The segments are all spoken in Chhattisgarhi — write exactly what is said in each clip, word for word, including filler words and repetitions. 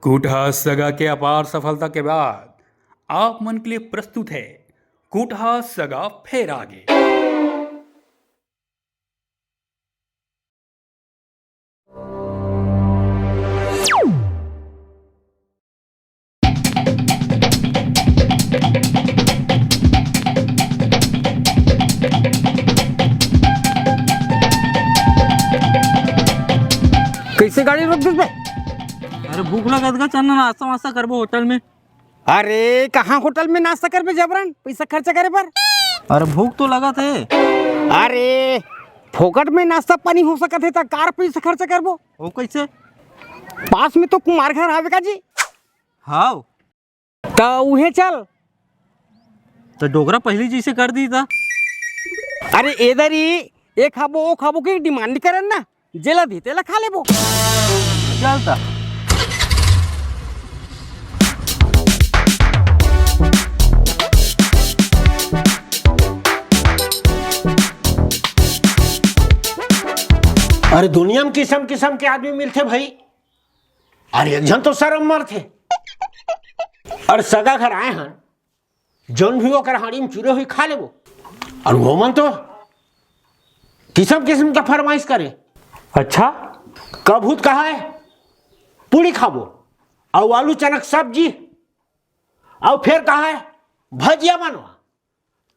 कूटहा सगा के अपार सफलता के बाद आप मन के लिए प्रस्तुत है कूटहा सगा फेर आगे। कइसे गाड़ी रोक दिस बे? अरे भूख लगत गा, चल ना नाश्ता वास्ता करबो होटल में। अरे कहाँ होटल में नाश्ता करबे जबरन पैसा खर्चा करे बर? अरे भूख तो लगत हे। अरे फोकट में नाश्ता पानी हो सकत हे त कार पैसा खर्चा करबो? वो कइसे? पास में तो कुमार घर हावे का जी। हाव। त उहे चल। त डोकरा पहिली जइसे कर दी त। अरे एदरी ए खाबो ओ खाबो के डिमांड करन ना, जेला दी तेला खा लेबो। चल त। अरे दुनिया में किसम किसम के आदमी मिलथे भाई। अरे एक झन तो सरम मरथे। अरे सगा घर आए हन, जउन भी ओकर हांड़ी में चुरे होही खा लेबो। अउ ओमन तो किसम किसम के फरमाइश करे। अच्छा? कभू त कहा हे पूड़ी खाबो, अउ आलू चना के सब्जी, अउ फेर कहा हे भजिया बनवा,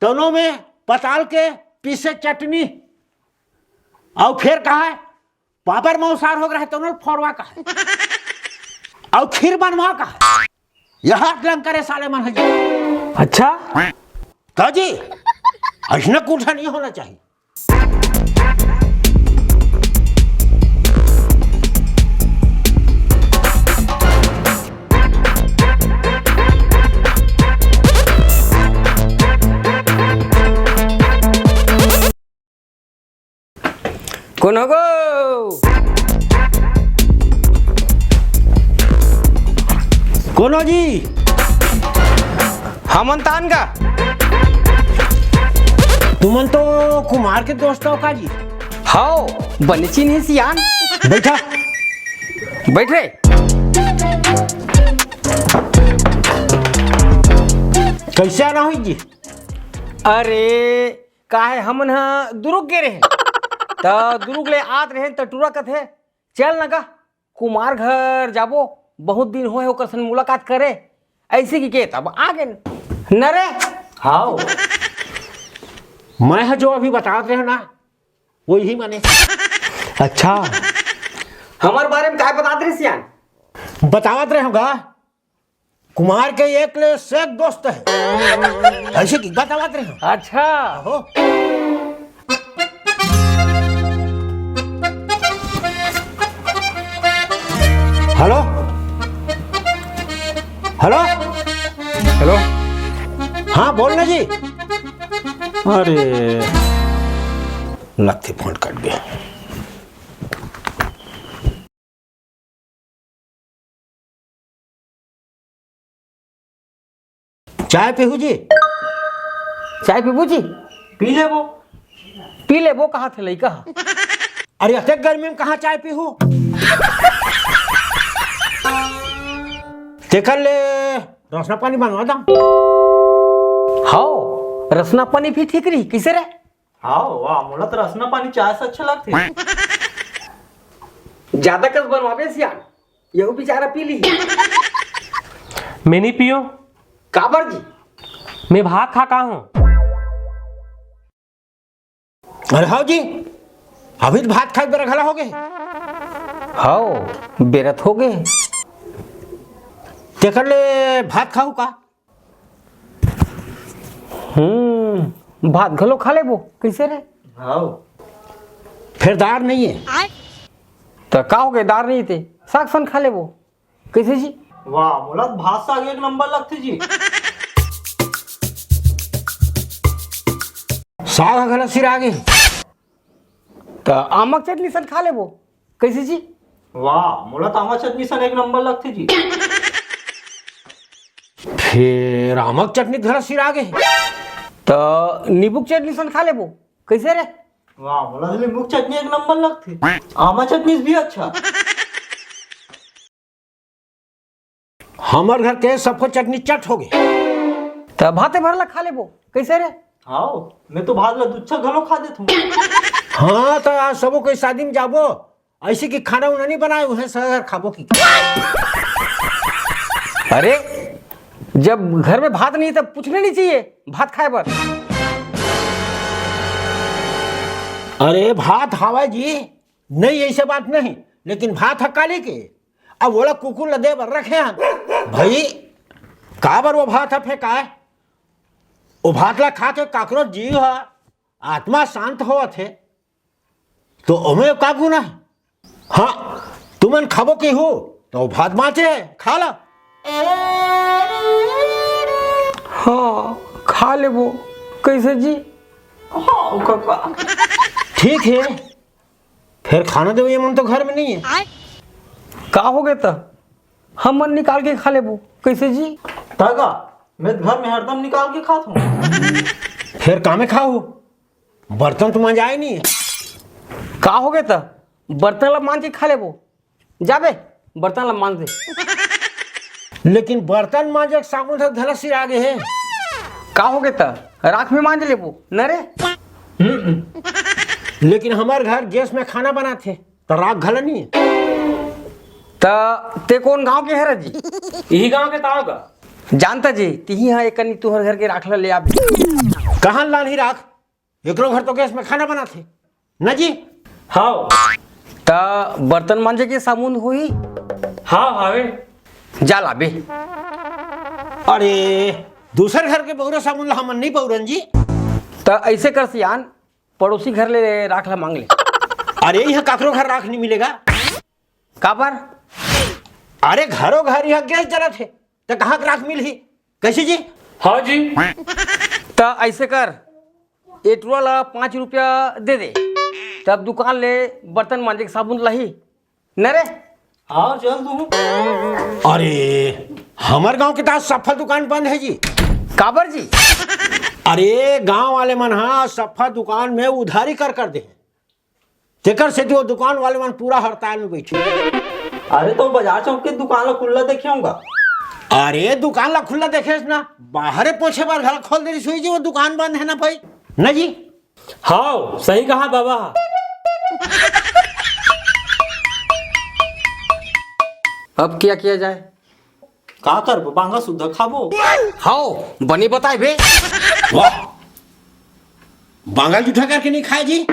तनो में पताल के पीसे चटनी, अउ फेर कहा हे पापड़ मौसार हो रहा है, तनो फोरवा कहा हे, अउ खीर बनवा कहा हे। यह हाथ लंग करे साले मन हे जी। अच्छा? का जी? अइसना कूटहा नहीं होना चाहिए। कोन हो गो? कोन हो जी? हमन तान का? तुमन तो कुमार के दोस्त हो का जी? हाव, बने चिन्हे सियान। बैठा। बैठ रे। कइसे आना होही जी? अरे, काहे हमन ह दुरुग गे रहेन, त दुरुग ले आत रहेन, त टूरा कथे, "चल न गा, कुमार घर जाबो, बहुत दिन होए ओकर संग मुलाकात करे," अइसे कहिके तब आ गेन। न रे? हाव। मैं ह जो अभी बतात रहेंव ना, वही माने। अच्छा। हमर बारे में काय बतात रहे सियान? बतात रहेंव गा, कुमार के एक ले सेक दोस्त हे। अइसे की बतावत रहे हो? अच्छा। हो। हेलो। हेलो। हेलो। हाँ, बोल ना जी। अरे, लगथे फोन कट गे। चाय पीहू जी? चाय पीबू जी? पी लेबो। पी लेबो कहाथे लइका ह। अरे, अतेक गर्मी में कहाँ चाय पीहू? तेकर ले रसना पानी बनवा दा। हाव, रसना पानी भी ठीक रही। कइसे रे? हाव, वाह, मोला तो रसना पानी चाय से अच्छा लगथे। जादा कस बनवाबे सियान, यहू बेचारा पी ली। मैं नहीं पियो। काबर जी? मैं भात खा का हूँ। अरे हाव जी, अभी तो भात खाए बेरा घला हो गे। हाव, बेरा तो हो गे। तेकर ले भात खाहू का? हम्म, भात घलो खा लेबो, कइसे रे? हाव। फेर दार नइ हे। त का हो गे, दार नइ हे ते? साग सन खा लेबो, कइसे जी? वाह, मोला त भात साग एक नंबर लगथे जी। साग ह घलो सिरा गे। त आमक चटनी सन खा लेबो, कइसे जी? वाह, मोला त आमा चटनी सन एक नंबर लगथे जी। फेर आमक चटनी घला सिरा गे। त नींबू के चटनी सन खा लेबो, कइसे रे? वाह, मोला त नींबू के चटनी एक नंबर लगथे। आमा चटनी भी अच्छा। हमर घर के सबको चटनी चट हो गे। त भाते भर ला खा लेबो, कइसे रे? हाव, मैं तो भात ला दुच्छा घलो खा देथूं। हाँ, त आज सबो कोई शादी में जाबो, अइसे कि खाना उना नहीं बनाए, उहे सहर खाबो कि। अरे, जब घर में भात नहीं, तब पूछना नहीं चाहिए भात खाए बर। अरे, भात हवय जी, नहीं, अइसे बात नहीं, लेकिन भात ह काली के, अब ओला कुकुर ला दे बर रखे हन। भाई, काबर वो भात ह फेंकाय? वो भात ला खा के काकरो जीव ह, आत्मा शांत होवत हे, तो ओमे का गुना हे? हाँ, तुमन खाबो के हो, तो भात बांचे हे, खा ला। हाँ, खा लेबो। कइसे जी? हाँ, कका। ठीक हे, फेर खाना देवइया मन तो घर में नहीं हे। का हो गे त? हमन निकाल के खा लेबो। कइसे जी? त का? मैं घर में हरदम निकाल के खात हूँ। फेर का में खाहू? बर्तन तो मांजाए नहीं हे। का हो गे त? बर्तन ला मांज के खा लेबो। जाबे, बर्तन ला मांज दे। लेकिन बर्तन मांजे के साबुन ह घला सिरा गे हे। का हो गे त? राख में मांज लेबो, न रे? हम्म। लेकिन हमर घर गैस में खाना बनाथे, त राख घला नहीं हे। त ते कोन गांव के हरे जी? इही गांव के ताव का? जानता जी, तिही हा एक कनी तुहर घर के राख ला ले आबे। कहाँ लानही राख? एकरो घर तो गैस में खाना बनाथे। न जी? हाव। त बर्तन मांजे के साबुन होही? हाव, हावे। जा लाबे। अरे, दूसर घर के बउरे साबुन ला हमन नहीं बउरन जी। त अइसे कर सियान, पड़ोसी घर ले राख ला मांग ले। अरे, इहाँ काकरो घर राख नहीं मिलेगा। काबर? अरे, घरो घर इहाँ गैस जलत हे, त कहाँ के राख मिलही? कइसे जी? हाँ जी। त अइसे कर, ए टुरा ला पाँच रुपया दे दे, तब दुकान ले बर्तन मांजे के साबुन लाही, न रे? हाँ, चल तू। अरे, हमर गांव के त आज सफा दुकान बंद हे जी। काबर जी? अरे, गांव वाले मन हा सफा दुकान में उधारी कर कर दे हे। तेकर सेती वो दुकान वाले मन पूरा हड़ताल में बइठे। अरे, तो बाजार चौक के दुकान ला खुल्ला देखे होगा। अरे, दुकान ला खुल्ला देखेस ना, बाहरे पोछे बर घला खोल दे रहिस होही जी, वो दुकान बंद हे ना भाई, ना जी? हाव, सही कहा बाबा। अब क्या किया जाए? का करबो, बांगा सुद्धा खाबो। हाव, बने बताए बे। वाह, बांगा जूठा करके नहीं खाए जी।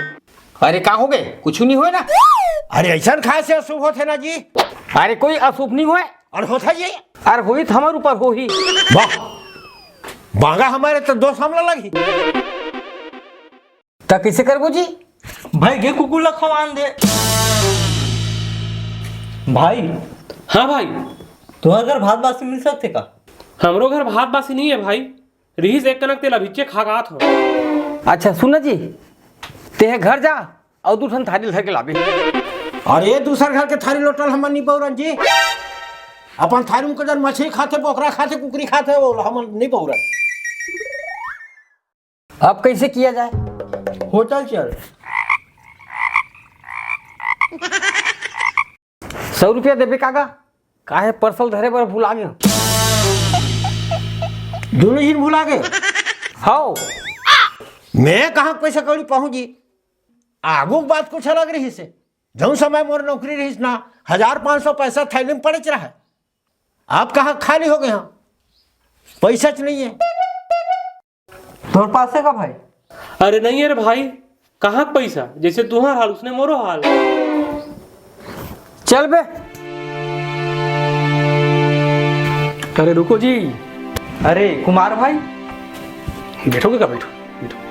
अरे का हो गे? कुछ नहीं होय ना। अरे अइसन खाए से अशुभ होथे ना जी। अरे कोई अशुभ नहीं होय। अरे होथे जी। अरे होही त हमर ऊपर होही। वाह, बांगा हमर हे त दोष हमला लगही। त कइसे करबो जी? भाई गे कुकुर ला खवान दे। भाई। हाँ भाई। तुहर घर भात बासी मिल सकथे का? हमरो घर भात बासी नहीं हे भाई, रिहिस एक कनक तेला भिच्चे खा गात हो। अच्छा सुन ना जी, तेहे घर जा अउ दू ठन थारी धर के लाबे। अरे दूसर घर के थारी लोटा ल हमन नहीं बउरन जी, अपन थारी में कदर मछली खाथे, बोकरा खाथे, कुकरी खाथे, वो हमन नहीं बउरन। अब कइसे किया जाए? होटल चल। सौ रुपया देबे काका, काहे परसल धरे बर भुला गे? दोनों झिन भुला गे? हाव। मैं कहाँ पैसा कौड़ी पाहूँ जी? आगू के बात कुछ अलग रहिस हे। जौन समय मोर नौकरी रहिस ना, हजार पाँच सौ पैसा थैली में पड़ेच रहे। अब कहाँ खाली हो गे हँव, पैसाच नहीं हे। तोर पास हे का भाई? अरे नहीं हे रे भाई, कहाँ के पैसा? जइसे तुँहर हाल उसने मोरो हाल। चल बे। अरे रुको जी। अरे कुमार भाई। बैठोगे का? बैठो, बैठो।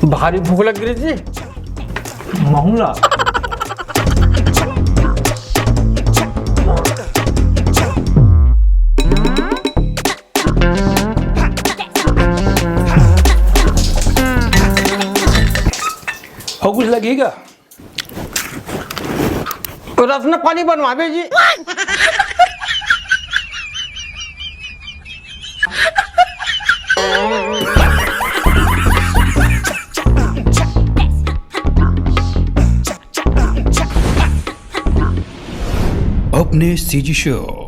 भारी भूख लग गे जी। महूँ ला। अउ कुछ लगही का? तो रसना पानी बनवाबे जी। अपने सीजी शो।